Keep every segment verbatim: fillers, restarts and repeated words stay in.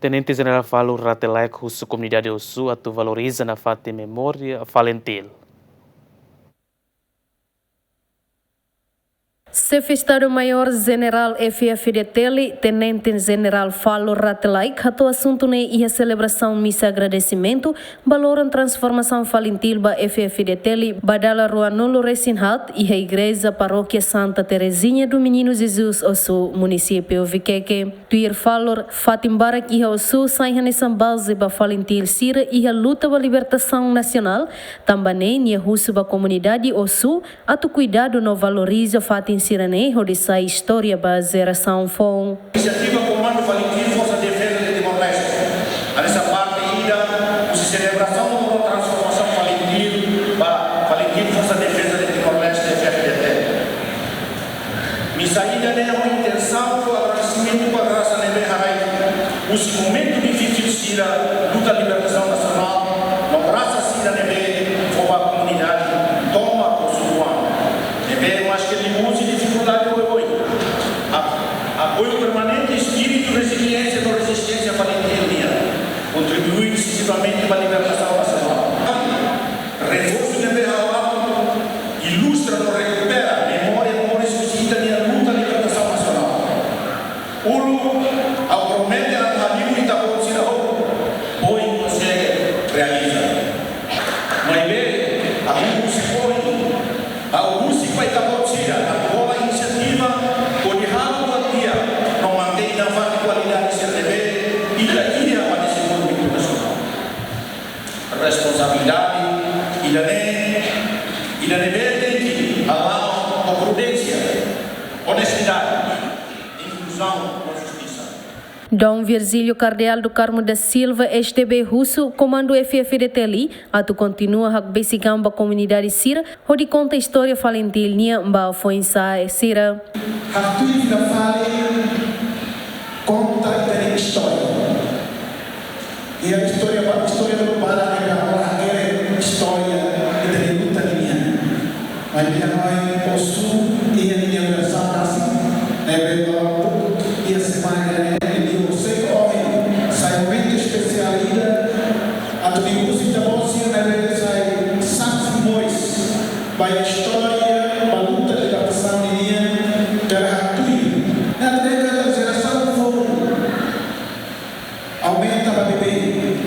Tenente Jenerál Falur Rate Laek husu komunidade Osu atu valoriza nafatin memória Falintil. Xefe Estadu-Maiór Jenerál F-FDTL, Tenente Jenerál Falur Rate Laek, hato'o asuntu ne'e iha selebrasaun misa agradesimentu ba loron transformasaun Falintil ba F-FDTL ba dala ruanulu resin haat iha Igreja Parókia Santa Terezinha do Menino Jesus Osu, Munisípiu Vikeke. Tuir Falur, fatin barak iha Osu sai hanesan baze ba Falintil sira iha luta ba libertasaun nasionál, tanba ne'e nia husu ba komunidade Osu atu kuidadu no valoriza fatin sira-ne'e hodi sai istória ba jerasaun foun. Inisiativa Komandu Falintil Forsa Defeza de Timor-Leste, hanesan parte ida husi selebrasaun loron transformasaun Falintil ba Falintil Forsa Defeza de Timor-Leste, F-FDTL. Misa ida-ne'e ho intensaun fó agradesimentu ba grasa ne'ebé haraik husi momentu difisil sira luta libertasaun nasionál, no grasa sira ne'ebé fó ba komunidade tomak Osu oan, ne'ebé maske liuhusi difikuldade oioin, a-, apoiu permanente, espíritu reziliénsia no rezisténsia Falintil nian kontribui desizivamente ba libertasaun nasionál. Reforsu ne'ebé ha'u hato'o ilustra no rekupera memória moris husi ita-nia luta libertasaun nasionál. Uluk, ha'u promete atu hadiu ita-boot sira ho, ohin konsege realiza. Maibé, ha'u husu ohin, ha'u husu ba ita-boot sira atu hola inisiativa hodi halo buat di'ak no mantein nafatin kualidade sira ne'ebé ita iha ba dezenvolvimentu nasionál. Responsabilidade ida-ne'e, ida ne'ebé tenke hala'o ho prudénsia, onestidade, inkluzaun no justisa. Dom Virgílio Cardeal do Carmo da Silva, S D B, husu Komandu F-FDTL atu kontinua hakbesik an ba komunidade sira hodi konta istória Falintil nian ba foin-sa'e sira. Haktuir ita fali konta ita-nia istória. Iha istória ba, istória do para que agora hakerek istória ita-nia luta nian. Maibé ha'u hanoin Osu iha nia versaun rasik, ne'ebé ba iha semana ida-ne'e, liuhusi ohin sai momentu espesiál ida, atu liuhusi ita-boot sira ne'ebé sai saksi moris ba istória ba luta libertasaun nian, terhadap tuir. Ne'e atu dehan katak jerasaun foun aumenta ba beibeik.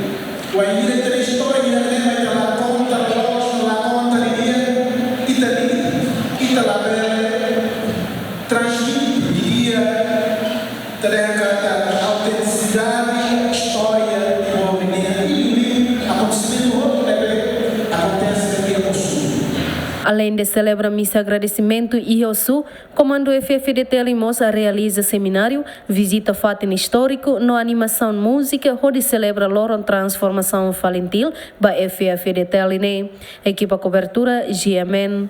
Wainhira ita-nia istória ida-ne'e mak ita la konta loos, la konta didi'ak, ita, ita labele transmite didi'ak, ita dehan katak autentisidade istória Timor nian, i akontesimentu hotu ne'ebé akontese iha Osu. Aleinde selebra misa agradesimentu iha Osu, Komandu F-FDTL mós realiza semináriu, vizita fatin istóriku no animasaun múzika hodi selebra loron transformasaun Falintil ba F-FDTL nian. Ekipa kobertura, G M N.